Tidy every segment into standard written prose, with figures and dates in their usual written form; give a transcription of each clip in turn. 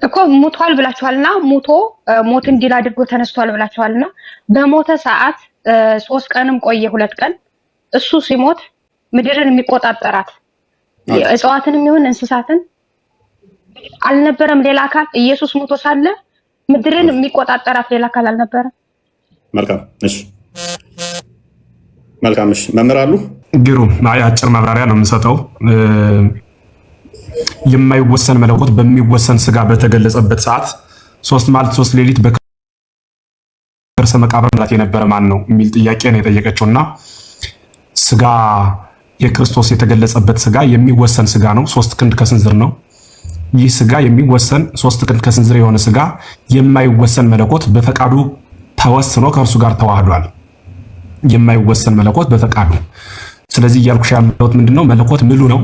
እኮ ሙቷል ብላችኋልና ሙቶ ሞትን ድል አድርጎ ተነስቷል ብላችኋልና በሞተ ሰዓት 3 ቀንም ቆየ 2 ቀን እሱ ሲሞት ምድርን የሚቆጣጠራት እጽዋትንም ይሁን እንስሳትን አልነበረም ሌላ አካል። ኢየሱስ ሙቶ ሳለ ምድርን የሚቆጣጠራት ሌላ አካል አልነበረም። መልካም እሺ፣ መልካም እሺ። መምህር አሉ። ግሩም አጭር ማብራሪያ ነው የምሰጠው። የማይወሰን መለኮት በሚወሰን ስጋ በተገለጸበት ሰዓት 3 መዓልት 3 ሌሊት በከርሰ መቃብር ምላት የነበረ ማን ነው የሚል ጥያቄ ነው የጠየቀችው። እና ስጋ የክርስቶስ የተገለጸበት ስጋ የሚወሰን ስጋ ነው። 3 ክንድ ከስንዝር ነው። ይህ ስጋ የሚወሰን 3 ክንድ ከስንዝር የሆነ ስጋ የማይወሰን መለኮት በፈቃዱ ተወስኖ ከእርሱ ጋር ተዋህዷል። የማይወሰን መለኮት በፈቃዱ። ስለዚህ እያልኩሽ ያለሁት ምንድነው? መለኮት ምሉ ነው።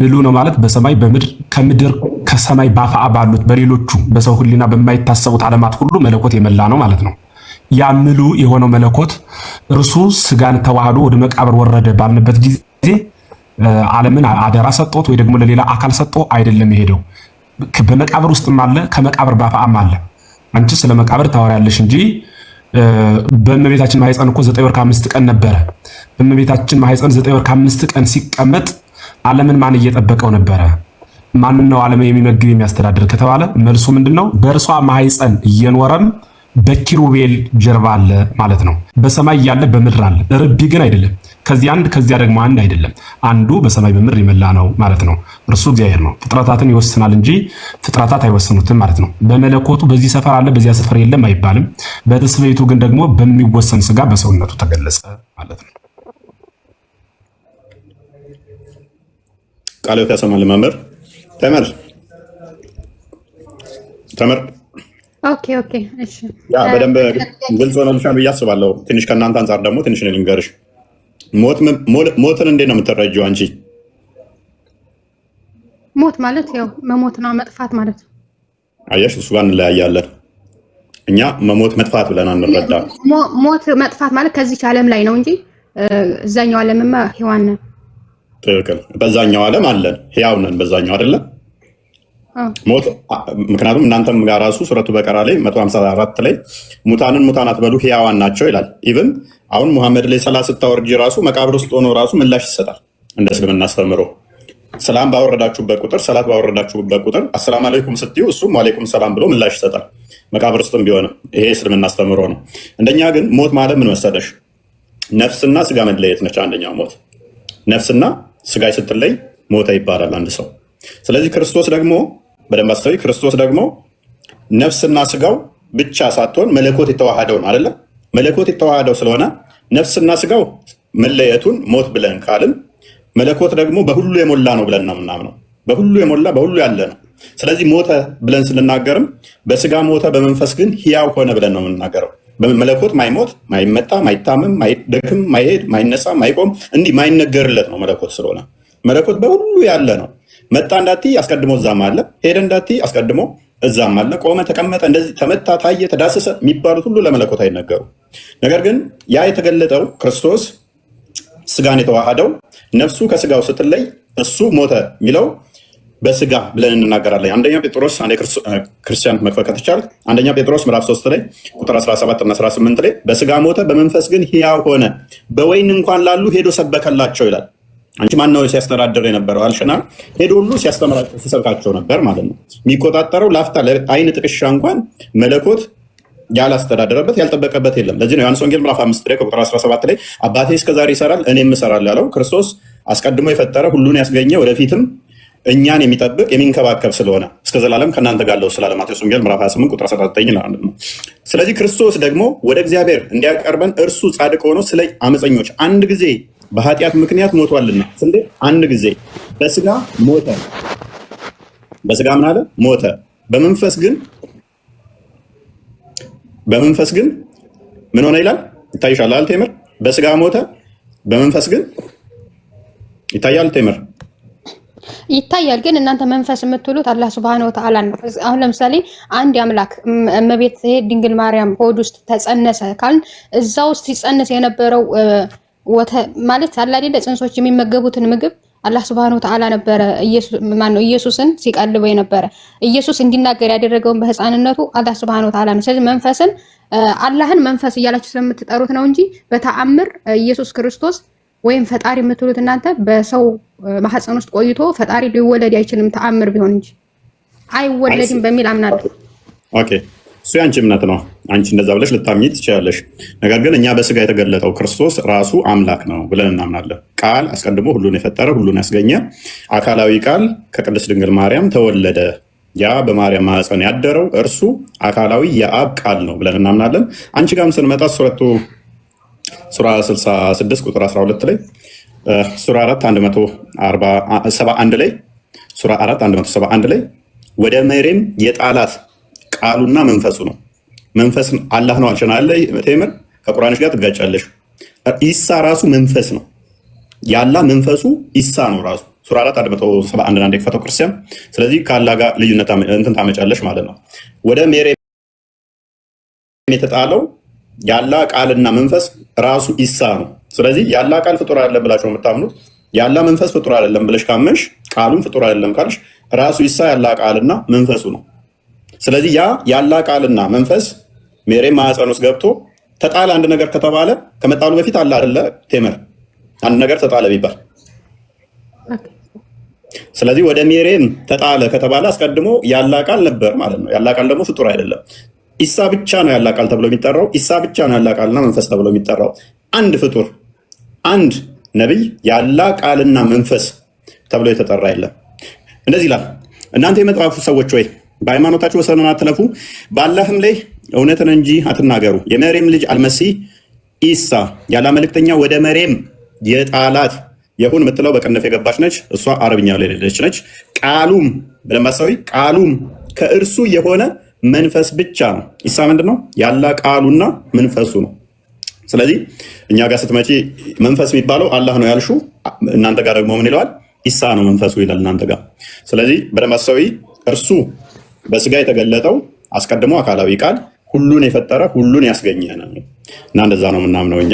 ምሉ ነው ማለት በሰማይ በምድር ከምድር ከሰማይ ባፋ ባሉት በሌሎቹ በሰው ሕሊና በማይታሰቡት ዓለማት ሁሉ መለኮት የመላ ነው ማለት ነው። ያ ምሉ የሆነው መለኮት እርሱ ስጋን ተዋህዶ ወደ መቃብር ወረደ ባልንበት ጊዜ ዓለምን አደራ ሰጦት ወይ ደግሞ ለሌላ አካል ሰጦ አይደለም የሄደው። በመቃብር ውስጥም አለ፣ ከመቃብር ባፋም አለ። አንቺ ስለ መቃብር ታወሪያለሽ እንጂ በእመቤታችን ማህፀን እኮ 9 ወር ከ5 ቀን ነበረ። በእመቤታችን ማህፀን 9 ወር ከ5 ቀን ሲቀመጥ ዓለምን ማን እየጠበቀው ነበረ? ማን ነው ዓለምን የሚመግብ የሚያስተዳድር ከተባለ መልሱ ምንድን ነው? በእርሷ ማህፀን እየኖረም በኪሩቤል ጀርባ አለ ማለት ነው። በሰማይ ያለ በምድር አለ። ርቢ ግን አይደለም። ከዚህ አንድ ከዚያ ደግሞ አንድ አይደለም። አንዱ በሰማይ በምድር የመላ ነው ማለት ነው። እርሱ እግዚአብሔር ነው። ፍጥረታትን ይወስናል እንጂ ፍጥረታት አይወስኑትም ማለት ነው። በመለኮቱ በዚህ ሰፈር አለ በዚያ ሰፈር የለም አይባልም። በትስብእቱ ግን ደግሞ በሚወሰን ስጋ በሰውነቱ ተገለጸ ማለት ነው። ቃለ ሕይወት ያሰማል። መምህር ተመር ተመር። Okay፣ እሺ። Yeah፣ በደንብ ግልጽ ሆኖልሻል ብዬ አስባለሁ። ትንሽ ከእናንተ አንጻር ደግሞ ትንሽ እኔ ልንገርሽ። ሞትን እንዴት ነው የምትረጂው አንቺ? ሞት ማለት ያው መሞት ነው፣ መጥፋት ማለት ነው። አየሽ፣ እሱ ጋር እንለያያለን። እኛ መሞት መጥፋት ብለን አንረዳም። ሞት መጥፋት ማለት ከዚች ዓለም ላይ ነው እንጂ እዛኛው ዓለምማ ሕያዋን ነን። ትክክል። በዛኛው ዓለም አለን፣ ሕያው ነን። በዛኛው አይደለም ሞት። ምክንያቱም እናንተም ጋር ራሱ ሱረቱ በቀራ ላይ 154 ላይ ሙታንን ሙታን አትበሉ ሕያዋን ናቸው ይላል። Even አሁን ሙሐመድ ላይ ሰላት ስታወርጂ ራሱ መቃብር ውስጥ ሆኖ ራሱ ምላሽ ይሰጣል። እንደ እስልምና አስተምሮ ሰላም ባወረዳችሁበት ቁጥር፣ ሰላት ባወረዳችሁበት ቁጥር አሰላም አለይኩም ስትዩ እሱም ዋሌይኩም ሰላም ብሎ ምላሽ ይሰጣል። መቃብር ውስጥም ቢሆንም ይሄ እስልምና አስተምሮ ነው። እንደኛ ግን ሞት ማለት ምን መሰለሽ? ነፍስና ስጋ መለየት ነች። አንደኛው ሞት ነፍስና ስጋ ስትለይ ሞተ ይባላል አንድ ሰው። ስለዚህ ክርስቶስ ደግሞ በደንብ አስተውይ። ክርስቶስ ደግሞ ነፍስና ስጋው ብቻ ሳትሆን መለኮት የተዋሃደው ነው አይደለ? መለኮት የተዋሃደው ስለሆነ ነፍስና ስጋው መለየቱን ሞት ብለን ካልን መለኮት ደግሞ በሁሉ የሞላ ነው ብለን ነው የምናምነው። በሁሉ የሞላ፣ በሁሉ ያለ ነው። ስለዚህ ሞተ ብለን ስንናገርም በስጋ ሞተ፣ በመንፈስ ግን ሕያው ሆነ ብለን ነው የምንናገረው። መለኮት ማይሞት፣ ማይመታ፣ ማይታመም፣ ማይደክም፣ ማይሄድ፣ ማይነሳ፣ ማይቆም እንዲህ ማይነገርለት ነው መለኮት ስለሆነ መለኮት በሁሉ ያለ ነው። መጣ እንዳትይ አስቀድሞ እዛም አለ፣ ሄደ እንዳትይ አስቀድሞ እዛም አለ። ቆመ፣ ተቀመጠ፣ እንደዚህ ተመታ፣ ታየ፣ ተዳሰሰ የሚባሉት ሁሉ ለመለኮት አይነገሩ። ነገር ግን ያ የተገለጠው ክርስቶስ ስጋን የተዋሃደው ነፍሱ ከስጋው ስትለይ እሱ ሞተ የሚለው በስጋ ብለን እንናገራለን። አንደኛ ጴጥሮስ፣ ክርስቲያን መክፈት ከተቻለ፣ አንደኛ ጴጥሮስ ምዕራፍ 3 ላይ ቁጥር 17 እና 18 ላይ በስጋ ሞተ፣ በመንፈስ ግን ሕያው ሆነ፣ በወይን እንኳን ላሉ ሄዶ ሰበከላቸው ይላል። አንቺ ማን ነው ሲያስተዳድር የነበረው አልሽና ሄዶ ሁሉ ሲያስተምራቸው ሲሰብካቸው ነበር ማለት ነው። የሚቆጣጠረው ላፍታ አይን ጥቅሻ እንኳን መለኮት ያላስተዳደረበት ያልጠበቀበት የለም። ለዚህ ነው ዮሐንስ ወንጌል ምዕራፍ 5 ላይ ከቁጥር 17 ላይ አባቴ እስከዛሬ ይሰራል እኔም እሰራለሁ ያለው። ክርስቶስ አስቀድሞ የፈጠረ፣ ሁሉን ያስገኘ፣ ወደፊትም እኛን የሚጠብቅ የሚንከባከብ ስለሆነ እስከ ዘላለም ከእናንተ ጋር አለሁ ስላለ ማቴዎስ ወንጌል ምዕራፍ 28 ቁጥር 19 ማለት ነው። ስለዚህ ክርስቶስ ደግሞ ወደ እግዚአብሔር እንዲያቀርበን እርሱ ጻድቅ ሆኖ ስለ አመፀኞች አንድ ጊዜ በኃጢአት ምክንያት ሞቷልና፣ ስንዴ አንድ ጊዜ በስጋ ሞተ። በስጋ ምን አለ? ሞተ። በመንፈስ ግን ምን ሆነ ይላል። ይታይሻል አይደል ቴምር? በስጋ ሞተ፣ በመንፈስ ግን ይታያል ቴምር። ይታያል። ግን እናንተ መንፈስ የምትሉት አላህ ሱብሃነሁ ወተዓላ ነው። አሁን ለምሳሌ አንድ አምላክ እመቤት ድንግል ማርያም ሆድ ውስጥ ተጸነሰ ካልን እዛ ውስጥ ሲጸነስ የነበረው ማለት አለ አይደለ ጽንሶች የሚመገቡትን ምግብ አላህ ሱብሃነሁ ወተዓላ ነበረ ማነው ኢየሱስን ሲቀልበው የነበረ፣ ኢየሱስ እንዲናገር ያደረገውን በህፃንነቱ አላህ ሱብሃነሁ ወተዓላ ነው። ስለዚህ መንፈስን አላህን መንፈስ እያላችሁ ስለምትጠሩት ነው እንጂ በተአምር ኢየሱስ ክርስቶስ ወይም ፈጣሪ የምትሉት እናንተ በሰው ማህፀን ውስጥ ቆይቶ ፈጣሪ ሊወለድ አይችልም፣ ተአምር ቢሆን እንጂ አይወለድም በሚል አምናለሁ። Okay፣ እሱ የአንቺ እምነት ነው። አንቺ እንደዛ ብለሽ ልታምኚ ትችላለሽ። ነገር ግን እኛ በስጋ የተገለጠው ክርስቶስ ራሱ አምላክ ነው ብለን እናምናለን። ቃል አስቀድሞ ሁሉን የፈጠረ፣ ሁሉን ያስገኘ አካላዊ ቃል ከቅድስት ድንግል ማርያም ተወለደ። ያ በማርያም ማህፀን ያደረው እርሱ አካላዊ የአብ ቃል ነው ብለን እናምናለን። አንቺ ጋርም ስንመጣ ሱረቱ ሱራ 66 ቁጥር 12 ላይ፣ ሱራ 4 171 ላይ፣ ሱራ 4 171 ላይ ወደ መሬም የጣላት ቃሉና መንፈሱ ነው። መንፈስ አላህ ነው አልሽን አለ ቴምር፣ ከቁርአንሽ ጋር ትጋጫለሽ። ኢሳ ራሱ መንፈስ ነው። ያላ መንፈሱ ኢሳ ነው ራሱ። ሱራ 4 171 አንድ የክፈተው ክርስቲያን። ስለዚህ ከአላህ ጋር ልዩነት እንትን ታመጫለሽ ማለት ነው። ወደ ሜሬም የተጣለው ያላ ቃልና መንፈስ ራሱ ኢሳ ነው። ስለዚህ ያላ ቃል ፍጡር አይደለም ብላችሁ ነው የምታምኑት። ያላ መንፈስ ፍጡር አይደለም ብለሽ ካመንሽ፣ ቃሉን ፍጡር አይደለም ካልሽ፣ ራሱ ኢሳ ያላ ቃልና መንፈሱ ነው። ስለዚህ ያ ያላ ቃልና መንፈስ ሜሬም ማህፀን ውስጥ ገብቶ ተጣለ። አንድ ነገር ከተባለ ከመጣሉ በፊት አለ አይደለ ቴምር? አንድ ነገር ተጣለ ቢባል፣ ስለዚህ ወደ ሜሬም ተጣለ ከተባለ አስቀድሞ ያላ ቃል ነበር ማለት ነው። ያላ ቃል ደግሞ ፍጡር አይደለም። ኢሳ ብቻ ነው ያላ ቃል ተብሎ የሚጠራው። ኢሳ ብቻ ነው ያላ ቃልና መንፈስ ተብሎ የሚጠራው። አንድ ፍጡር፣ አንድ ነቢይ ያላ ቃልና መንፈስ ተብሎ የተጠራ የለም። እንደዚህ ይላል። እናንተ የመጽሐፉ ሰዎች ወይ፣ በሃይማኖታችሁ ወሰንን አትለፉ፣ በአላህም ላይ እውነትን እንጂ አትናገሩ። የመሬም ልጅ አልመሲህ ኢሳ ያላ መልእክተኛ ወደ መሬም የጣላት የሁን የምትለው በቅንፍ የገባች ነች። እሷ አረብኛ ላይ የሌለች ነች። ቃሉም በደንብ አስተውይ። ቃሉም ከእርሱ የሆነ መንፈስ ብቻ ነው። ኢሳ ምንድን ነው? ያላ ቃሉና መንፈሱ ነው። ስለዚህ እኛ ጋር ስትመጪ መንፈስ የሚባለው አላህ ነው ያልሹ፣ እናንተ ጋር ደግሞ ምን ይለዋል? ኢሳ ነው መንፈሱ ይላል እናንተ ጋር። ስለዚህ በደንብ አስተውይ። እርሱ በስጋ የተገለጠው አስቀድሞ አካላዊ ቃል ሁሉን የፈጠረ፣ ሁሉን ያስገኘ ነው እና እንደዛ ነው የምናምነው እኛ።